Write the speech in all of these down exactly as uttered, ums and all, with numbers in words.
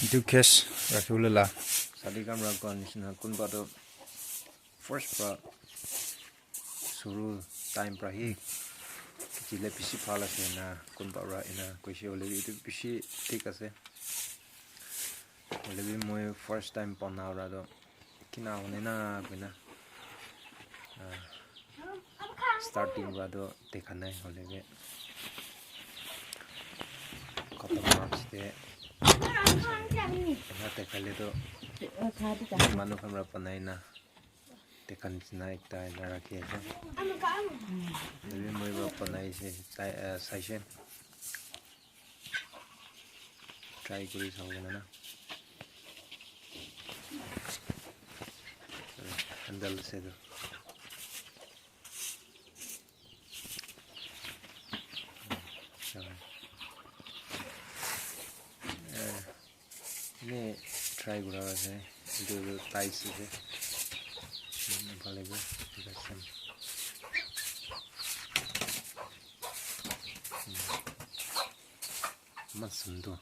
Etu gas rakhiwole la. Sadi kam ra koa nishina kunba toh first pra suru time pra hi kichile bishi bhal ase na kunba pra ena koise hoile bi etu bishi thik ase. Hoile bi moi first time bana pra toh kina hone na koina, ah, starting pra toh dekha nai hoile bi khatam marks te ena dekha le toh manu khan pra banai na dekha nishina ekta ena rakhi ase. Hoile bi moi pra banai se sai, ah, saise. Try kuri sabo koina na. Handle ase etu. Eh, ene try kura ase. Etu tu tiles ase. Bhal ase. Eman sundur.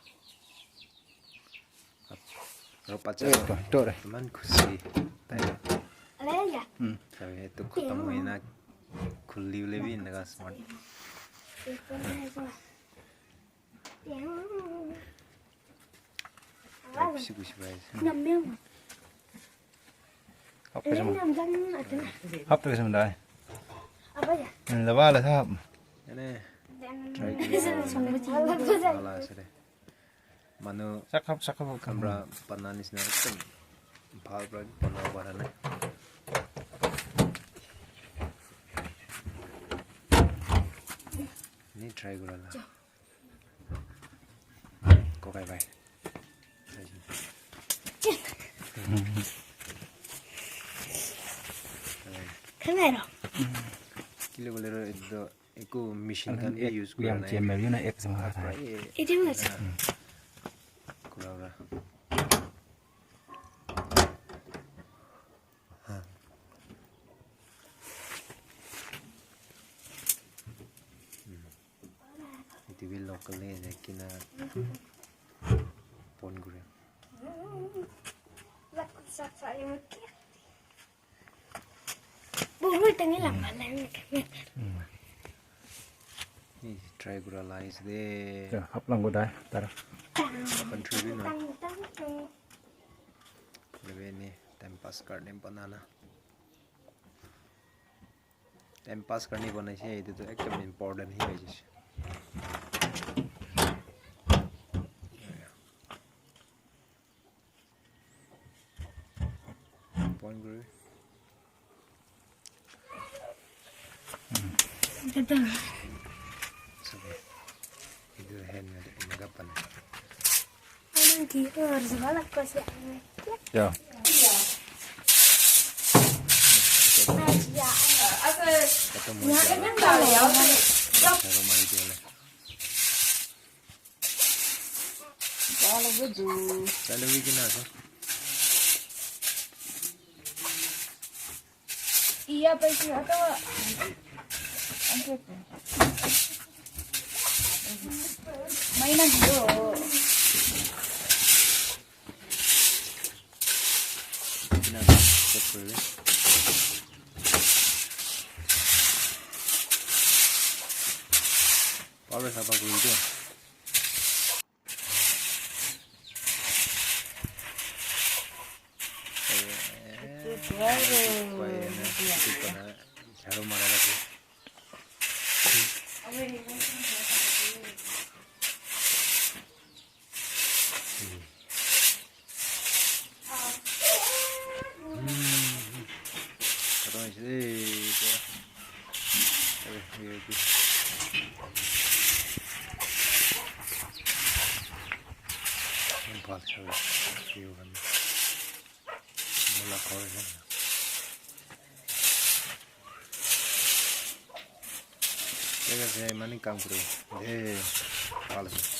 Aro bacha toh, toh re. Eman khushi tai. Hmm. Sabi, etu khatam hoina khuli bole bi eneka smart. Tai bishi khushi pai ase. Hap pe sama. Hap pe sama dai. Laba la sa. Ene. Try kuri. Ala ase de. Manu sakhap sakhap khan pra bana nishina ekdum bhal pra bana para nai. Ni try kura la. Kokai bhai. Khan aro. Kile bolero etu Eku machine khan bi use kura nai. Etu na ek jama kha thai. Etu na. Kura kura. Etu bi local ase kina pon kure. Bahut tangi lamba line. Ni try kura la ase de. Ja, hap lang go dai, tara. Apan thuri na. Lebe ni time pass karne banana. Time pass karne banaise, etu tu ekdum important hi hoise. Point kuri. Dada. Sabi. Etu hand na de, eneka bana. Alang ki or wala kasi. Ya. Khatam hoi gaya. Jharu mari diya le. Chalui kena ase. Iya, paisi ata. Maina diyo. Kena ase, check kuri. Power sapa kuri diyo. Jharu mara ase. Bhal chale, view khan. Mola ghor ase. Thik ase, imani kam kuri. Eh, bhal ase.